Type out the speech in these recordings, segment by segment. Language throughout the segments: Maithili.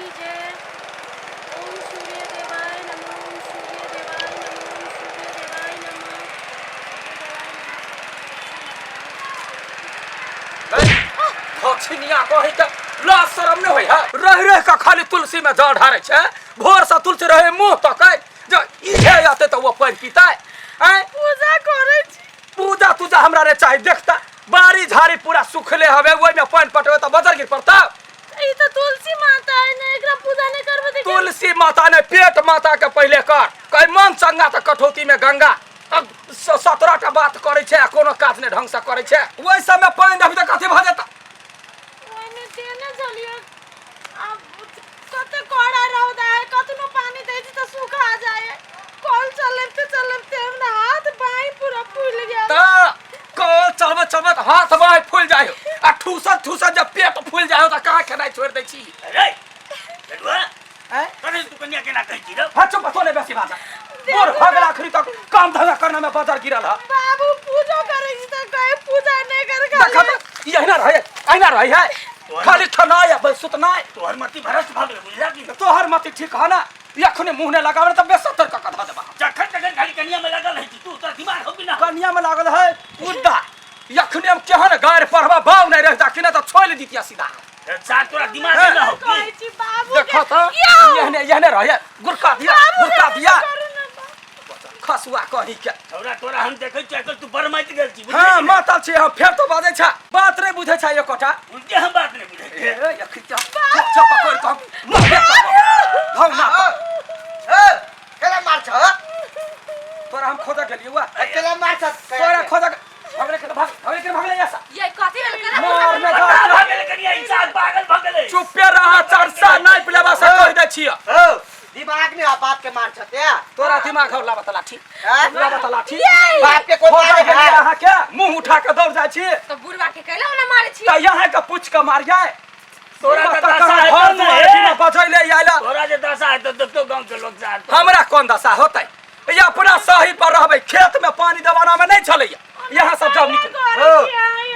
की जय। ओम सूर्य देवाय नमः, ओम सूर्य देवाय नमः, ओम सूर्य देवाय नमः, सूर्य देवाय नमः। दक्षिणिया कही के लाज शरम नहि होइ है। रहि रहि के खाली तुलसी में जल ढारै छै। भोर से तुलसी रहे मुंह तकै जे इहे अतै तऽ ओ पानि पीतै। आँय, पूजा करै छी। पूजा तूजा हमरा रे चाही। देखता बाड़ी झाड़ी पूरा सुखले हवे, ओहिमे पानि पटेबै तऽ बजर गिर पड़ता। ई तऽ तुलसी माता है ने, एकरा पूजा नहीं करबै तऽ तुलसी माता ने पेट माता के पहिले कर कहीं मन चंगा तऽ कठौती में गंगा। अब 17 टा बात करै छै आ कोनो काज नहि ढंग से करै छै। ओहि सबमे पानि देबही तऽ कथी भऽ जेतै? ओहिमे देने छलियै, आब कते कड़ा रौदा है, कतनो पानी दै छी तऽ सुखा जाए है। कल चलबते चलबते हमरा हाथ बाँहि पूरा फूल गेल। तऽ कल चलबैत चलबैत हाथ बाँहि फूलि जाइ हो आ ठूसत ठूसत जब पेट फूलि जाइ हो तऽ कहाँ खेनाइ छोड़ि दै छी? अरे लडुआ। आँय? अरे तू कन्या केना कहै छी रौ? हाँ, चुप, तो नहीं बेसी बाजा। बोर भऽ गेल, आखिरी तक काम धंधा करना में बाजार गिरल है। बाबू, पूजा करै छी तऽ कहे पूजा नहीं कर। देखा खाली तऽ ई अहिना रहै, अहिना रहै है, खाली खेनाइ आ बस सुतनाइ। तोहर मति भ्रष्ट भऽ गेलै, बुझला कि? तोहर मति ठीक है ना? एखने मुँह नहि लगाबे तऽ बेसत्तर कऽ कऽ धऽ देबा। जखन तखन खाली कन्या में लागल रहै छी तू, तोरा दिमाग हो कि ना? कनिया में लागल है मुद्दा। एखने हम केहन गारि पढ़बा, बाव नहि रहता कि नहि तऽ छोड़ि दितिया सीधा। सार, तोरा दिमाग ना हो की? कहै छी बाबू के। देखो तऽ यौ! एहने एहने रहै। गुरका दिया, बाबू गुरका रे, दिया। करू ना बाबू। खसुआ कही के। छौरा, तोरा हम देखै छियै आजकल तू बरमाइत गेल छी, बुझलियै हाँ कि नहि? मातल छी हम, फेर तो बाजै छ, बात नहि बुझै छ एकोटा। उल्टे हम बात नहि बुझै ए छियै। एखन चप पकड़ कऽ हम मारबे करबौ। धौ ना। ए, केला मार छ? तोरा हम खोजऽ गेलियै वा। केला मार छ? तोरा खोजऽ भगले के भाग, भगले के भगले ऐसा। ये कथी भेल केना? मार में पता जा। भऽ गेलै कनिया, इंसान पागल भऽ गेलै। चुपे रह, चरसा नहीं पिलेबा से कहि दै छियै। ओ दिमाग में आ बाप के मार छ ते? तोरा दिमाग हौ? लाबऽ त लाठी। हैं? लाबऽ त लाठी। बाप के कोई खोजऽ मारे गेलियै है? अहाँ के मुंह उठा के दौड़ जाइ छी। तऽ बुढ़वा के कैला ओना मारै छी? तऽ यहाँ के पूछ के मारियै। तोरा तऽ तऽ दशा कहाँ हेतौ घर ने, दुआर हे? बिना बजैले आइला। तोरा जे दशा हेतौ, देखतौ गाँव के लोग सार। हमरा कोन दशा होतै? ये अपना सही पर रहबै। खेत में पानी देवाना में नहीं छलैया। यहाँ सब जाओ, निकल। ओ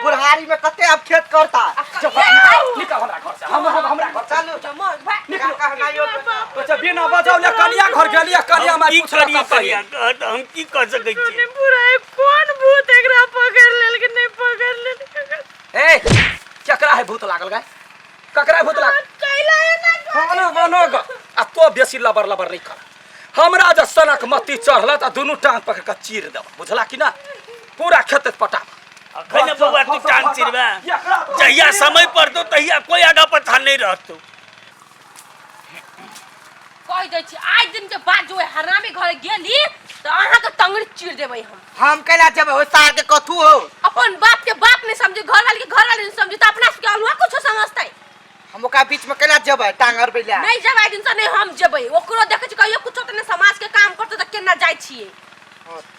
बुढ़ारी में कते अब खेत करता। निकल हमरा घर से, हम हमरा घर से। चलू। निकलो। कहनाइयो। अच्छा, बिना बजौले कनिया घर गेलियै, कनिया माय की पुछलक करियै कतऽ कनिया, कह तऽ हम की कऽ सकै छियै? पूरा कोन भूत एकरा पकड़ लेलकै, नहि पकड़ लेलकै। ए, केकरा है भूत लागल गाय? ककरा है भूत लागल? कैला एना? खाना बनो ग आ तो बेसी लबर लबर नहीं कर। हमरा जे सनक मत्ती चढ़ल तऽ दुनू टांग पकड़ कऽ चीर देब, बुझला कि ना? पूरा खेत पटा। अखन बौआ तू टांग चिरबे, जहिया समय पड़तौ तहिया कोई आगा पाछा नहीं रहतौ। कहि दै छी, आइ दिन के बाद जो ओहि हरामी घर गेली तऽ अहाँके टंगड़ी चीर देबै हम। हम कैला जेबै हो सार के? कथू हो? अपन बाप के बाप नहीं समझी, घर वाले के घर वाले नहीं समझी, तऽ अपना सबके अनुआ कुछो समझतै? हम ओकरा बीच में कैला जेबै टांग अड़बै ला? नहीं जेबै, आइ दिन से नहीं हम जेबै। ओकरो देखै छी कहियो कुछो तऽ नहि, समाज के काम करतै तऽ केना जाइ छियै?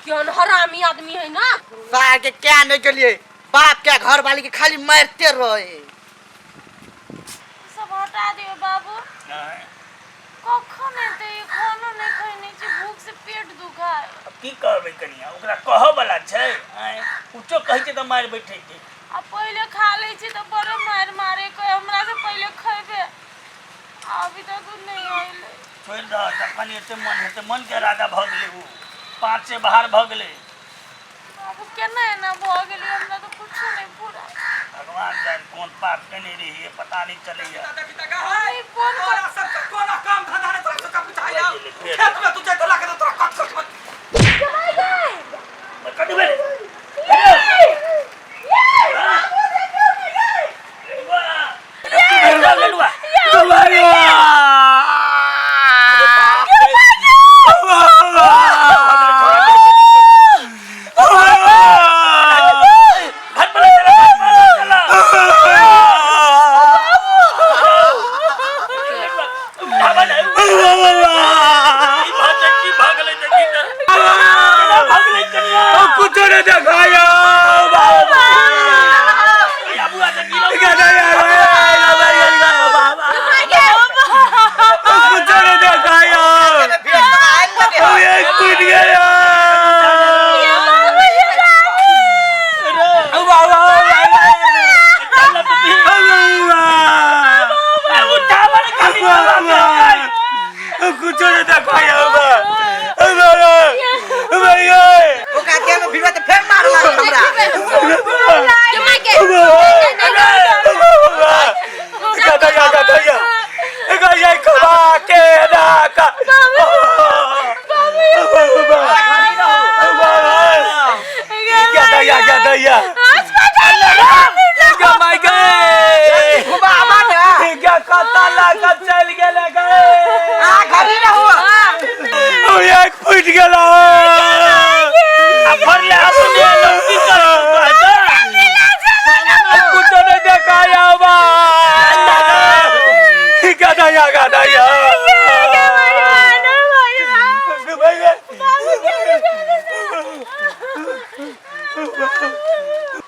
केहन हरामी आदमी है ना। सार के क्या नहीं गेलिए, बाप के घर वाली के खाली मारते रहे। सब हटा दियौ बाबू। कखन एतै ई? खानो नहि खैने छी, भूख से पेट दुखाय। अब की कहबै कनिया, ओकरा कहऽ वाला छै? आँय, कुछो कहै छै तऽ मारि बैठै छै। आ पहिले खा लै छी तऽ बड़ो मारि मारे, कहै हमरा से पहिले खैबे। आ अभी तक उ नहि अयलै। छोड़ि दह, जखन एते मन हेतै। मन के राजा भऽ गेलै ओ, पाँच से बाहर भऽ गेलै। बाबू, केना एना भऽ गेलै? हमरा तऽ कुछो नहि पूरा। भगवान जान कोन पाप केने रहियै, पता नहीं चलैया। नहीं, फोन कर। तोरा सबके कोनो काम धंधा नहि, तोरा सबके बुझाइया? फेर। खेत में तू जैतो लागे तऽ तोरा कट कट। कथी भेलै? लडुआ, लडुआ। घर पर चला, घर पर चला। उठाबऽ ने। ई भऽ की भऽ गेलै देखी तऽ। केना भऽ गेलै कनिया? कुछ नहीं देखाया। या बुआ देखी लौ। कुछ नहीं देखाया। कूद गया। चल ना बेबी। ए, उठाबऽ ने कनिया। कुछो नहीं देखाय हमरा। ओकरा देह में भिड़वा तऽ फेर मार लागल हमरा। के माय के गदैया गदैया गैया खबा के ना का गदैया गदैया गमाई गए घुमावा ना। क्या कता लागा चल गेले गए आ घरी रहू। ओ एक फूट गेला आ फरले अपने लोग की करत कुछो नहीं देखाया बा गदैया गदैया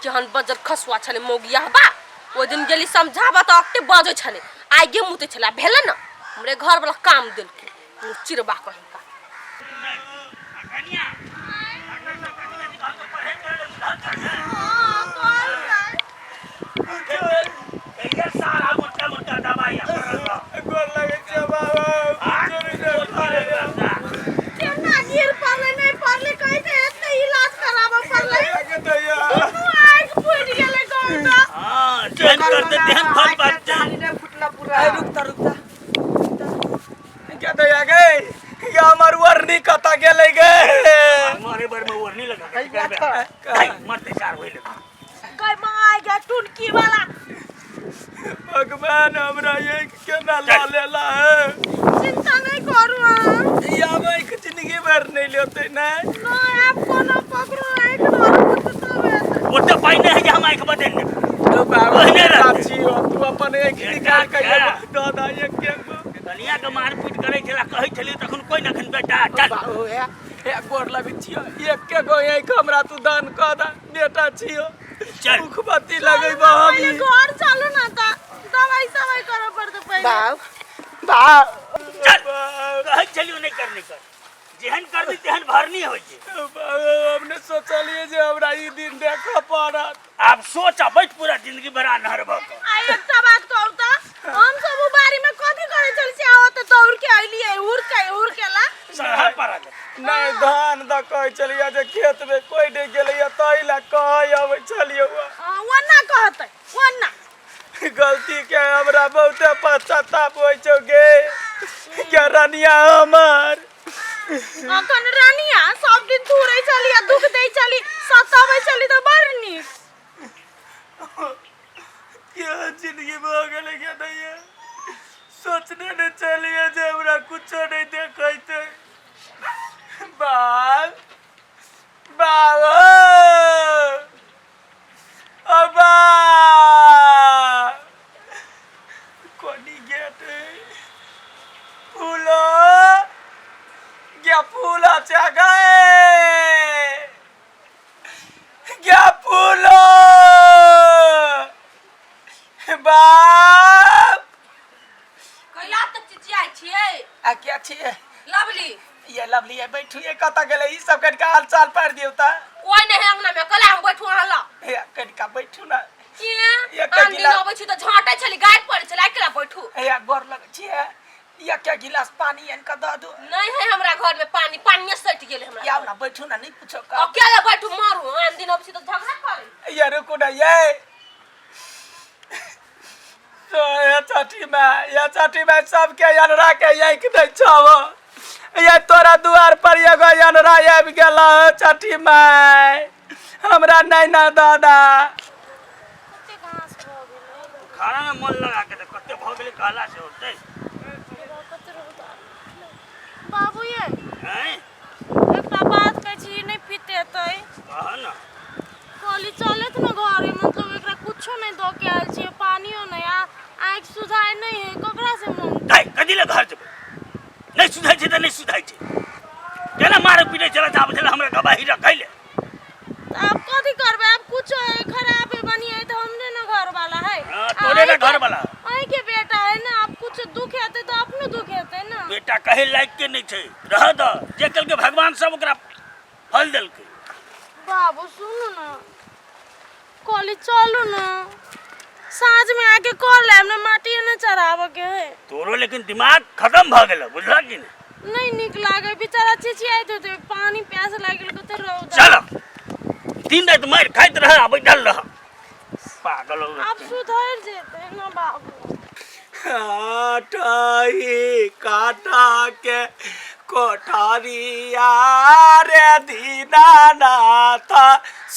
जहन बजर खसुआ छलै मौगिया बा ओहि दिन गेली समझाबऽ तऽ अते बजै छलै आइगे मुतै छलै भेलै ने हमरे घर वाला काम देलकै मुँह चिरबा कहिका। गोर लगै छै बाबा। केना गिर पड़लै नहि पड़लै कहै छै एते इलाज कराबऽ पड़लै। गदैया दुनू आँखि फूटि गेलै कहू तऽ। हाँ जेहन करते तेहन फल पाते। फुटला पूरा। रुकता रुकता गदैया गए या हमर वरनी कता गेलै गे? मारे बार में ओढ़नी लगा के मरते चार होइले। गै माय गै टुनकी वाला। भगवान हमरा ये केना ला लेला है? चिंता नहीं करू अहाँ। या आँखि जिंदगी भर नहीं लेते नहीं। नहि आब कोनो पकड़ू आँखि धरू पड़तै तब हेतै। ओते पाइ नहि है जे हम आँखि बदलि लेबै। तो बाबा ओहने रहतै। चाची हो तू अपन एक निकाल के दऽ दा एक एक गो। कनिया के मारपीट करै छला कहै छलियै तखन कोइ नखन बेटा चल। बाबू हे हे गोर लगै छियो, एक गो आँखि हमरा तू दान कऽ दा, बेटा छियो। चल। मुखबत्ती लगेबो हम। पहिले घर चलू ने तऽ दवाई सवाई करऽ पड़तै पहिले। बाप बाप चल कहै छलियै नहि कर नहि कर, जेहन करबी तेहन भरनी होइ छै। बाबू हमने सोचलिए जे हमरा ई दिन देखऽ पड़त। आब सोच आ बैठ पूरा जिंदगी भर आन्हर भऽ कऽ। आ एकटा बात कहू तऽ हम सब उ बारी में कथी करै छल से ओते दौड़ के अइलियै उड़ के उड़ के ला सरहा पड़ा दे। नहीं धान द कहै छलियै जे खेत में कोई नहीं गेलैया ताहि ला कहै अबै छलियै। ओना कहतै ओना। गलती के हमरा बहुते पश्चाताप होइ छौ गे के रनिया हमर। अखन रानिया सब दिन थूरै छली आ दुख दै छली सताबै छली तऽ बड़ नीक। क्या जिंदगी भऽ गेलै के दैया, सोचने नहीं चलिए जे हमरा कुछो नहीं देखैते। बाल बाल ओ बाल कोनी गेट फूलो गया फूल अच्छा गए गया फूलो बाप। कैला तऽ चिचियाइ छियै? आ क्या छियै? लवली। ये लवली ये बैठू, ये कतऽ गेलै ई सब? कनिका हाल चाल पारि दियौ तऽ। कोइ नहि है अंगना में, कला हम बैठू अहाँ लग। हे कनिका बैठू ना। के एकटा आन दिन गिलास- अबै छी तऽ झाँटै छली गारि पड़ै छलै, आइ केला बैठू? हे गोर लगै छियै, एक गिलास पानी आनि कऽ दऽ दू। नहीं है हमरा घर में पानी, पानिये सटि गेलै हमरा। आउ ना बैठू ना, नहीं पूछो का। अकेले बैठू मारू, आन दिन अबै छी तऽ झगड़ा करै। ये रुकू ना ये तो ये छठी में, ये छठी में सबके अनरा के आँखि दै छौ। ये तोरा दुआर पर एगो अनरा आबि गेल छठी माय, हमरा नहीं ना दादा। कते घास भऽ गेलै। खाना में मन लगा के कते भऽ गेलै कहला से होतै। कते रौदा। बाबू ये हैं एकटा बात कहै छी नहि पितेतै? कह न। कहली चलत ने घरे, मतलब एकरा कुछो नहीं दऽ के आयल छियै, पानियो नहीं आ आँखि सुझाय नहीं है, ककरा से मांगतै? दाइ कथी लए घर जेबै? नहि सुधै छै तऽ नहि सुधै छै, केना मारै पीटै छलै तऽ आबै छलै हमरा गवाही रखै ले। तऽ आब कथी करबै? आब कुछो है खराब है बढ़िया है तऽ हमरे ने घर वाला है। हाँ, तोरे ने घर वाला। अहीं के बेटा है ना, आब कुछ दुख हेतै तऽ अपनो दुख हेतै ना। बेटा कहै लायक के नहि छै, रह दऽ, जे केलकै भगवान सब ओकरा फल देलकै। बाबू सुनू ना, कहली चलू ना साँझ में आके कर लेब ना, माटिए ने चढ़ाबऽ के है। तोरो तोरो लेकिन दिमाग खत्म भऽ गेल बुझलह कि नहि नहीं निक लागे बेचारा चिचियाइत होते पानी प्यास लागि गेल कते रौदा चल दिन राति मारि खाइत रह आ बैठल रह पागल हो आब सुधर जेतै ना बाबू काटाही काटा के कोठारिया रे दीनानाथ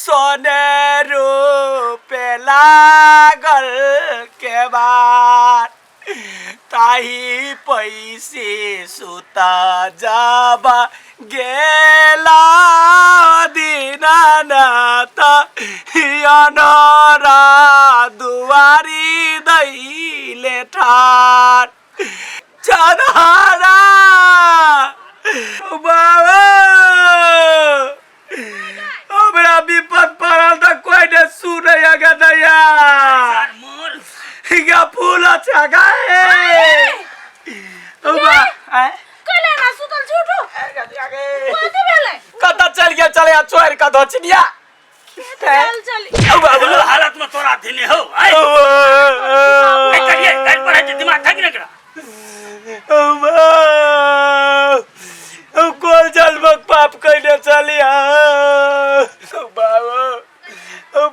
सोने रूपे लागल के बार ताही पैसे सुता जाबा गेला दीनानाथ अनरा दुआरी दैले ठार चढ़ारा बाबा हमरा विपद पड़ल तऽ कोइ नहि सुनैया गे दैया मोर गे फूल अच्छा गे बा आय कैला ना सुतल झूठो कथी भेलै कतऽ चलि गेल चले आ छोड़ि कऽ धोचिनिया चल चल बाबू बाबू हालत में तोरा धीने हो आय नहीं करिए गाड़ी पर है दिमाग थक नहीं करा कोन जन्मक पाप कैने चलिया बाबू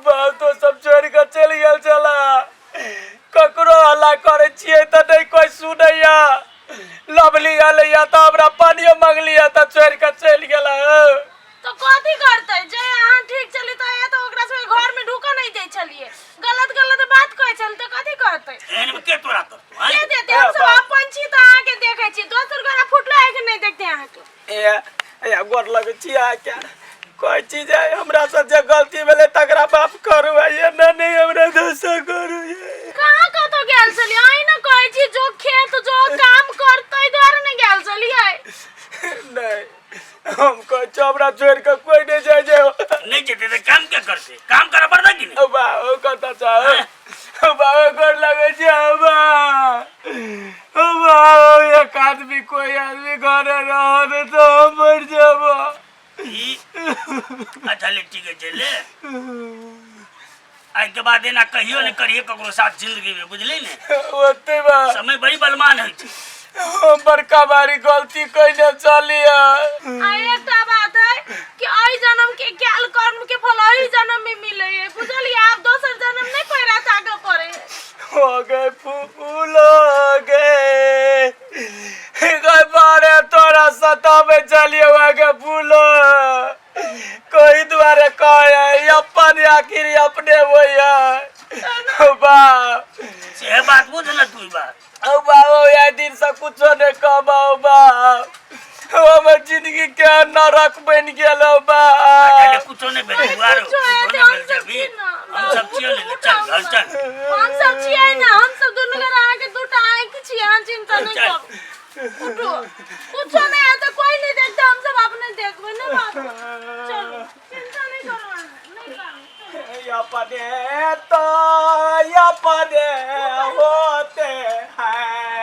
बाबू तो सब छोड़ि कऽ चलि गेल छला ककरो हल्ला करै छियै तऽ नहि कोइ सुनैया लवली एलैया तऽ हमरा पानियो मंगलिया तऽ छोड़ि कऽ चलि गेला तो कथी करतै जे अहाँ ठीक छली तऽ ए तऽ ओकरा सबके घर में ढुकऽ नहीं दै छलियै गलत गलत बात कहै छली तऽ कथी करतै एहन में के तोरा करतो आय के देते हम सब अपन छी तऽ अहाँके देखै छी दोसर गोरा फुटलो आँखि नहीं देखते अहाँके ए ए गोर लगै छी अहाँके कहै छी जे हमरा से जे गलती भेलै तकरा माफ करू आ ये नहि नहि हमरा दोसर करू ये कहाँ कतौ गेल छलियै अहीं ने कहै छी जो खेत जो काम करतै दुआरे ने गेल छलियै नहि हम कहै छी हमरा छोड़ि कऽ कोइ नहि जाइ छै नहीं जेते तो काम क्या करते काम करे पड़ता कि नहीं बा ओ कतऽ छ बाबा गोर लगै छी बा बा एक आदमी कोई आदमी घरे रहत तऽ हम मरि जेब ई अच्छा ले ठीक है चले आइ के बाद एना कहियो नहीं करिए ककरो साथ जिंदगी में बुझली ने ओते बा समय बड़ी बलमान होइ छै हम बड़का भारी गलती कैने चलिया आ एकटा बात है कि एहि जन्म के कयल कर्म के फल एहि जन्म में मिले है बुझलियै आब दोसर जन्म नहीं पैरा ताकऽ पड़े है हो गए फूल हो गए गए बारे तोरा सतावे चलिए हो गए फूल कोई दुआरे कहे अपन आखिर अपने होइया बाप से बात बुझ न तू ई बात औ बाबा या दिन से कुछो नहीं कमाओ बाप हमर जिंदगी के नरक बन गेल बाप पहले कुछो नहीं भेल बुआरो कुछो है कुछो तो नहीं हम भेल सब अभी छी ना हम सब छियो ने चल घर चल हम सब छियै ना हम सब दुनू गोरा अहाँके दूटा आँखि छियै अहाँ चिंता नहीं चल। करू उठो कुछो नहीं है तो कोई नहीं देखता हम सब अपने देखबै ना बाबू चलो चिंता नहीं करो अहाँ नहीं करू चलो। अपने तो अपने होते हैं